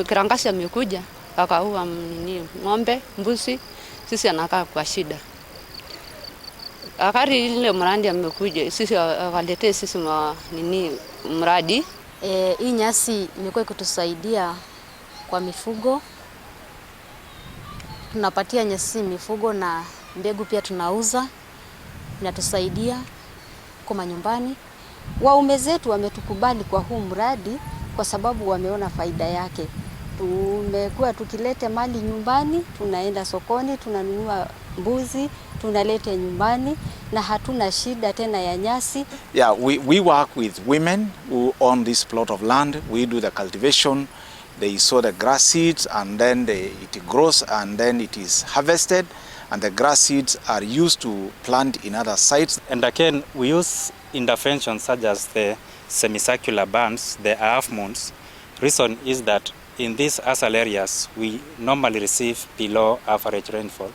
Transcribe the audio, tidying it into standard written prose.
Kiangazi amekuja akaua nini ng'ombe, mbuzi, sisi anakaa kwa shida. Wakati ile mradi amekuja, sisi akaletee sisi nini mradi. Hii nyasi imekuwa ikitusaidia kwa mifugo, tunapatia nyasi mifugo na mbegu pia tunauza, inatusaidia kwa manyumbani. Waume zetu wametukubali kwa huu mradi kwa sababu wameona faida yake. Tumekuwa tukileta mali nyumbani, tunaenda sokoni, tunanunua mbuzi, tunaleta nyumbani na hatuna shida tena ya nyasi. Yeah, we work with women who own this plot of land. We do the cultivation. They sow the grass seeds and then it grows and then it is harvested, and the grass seeds are used to plant in other sites. And again, we use interventions such as the semicircular bands, the half moons. Reason is that in these ASAL areas, we normally receive below average rainfall.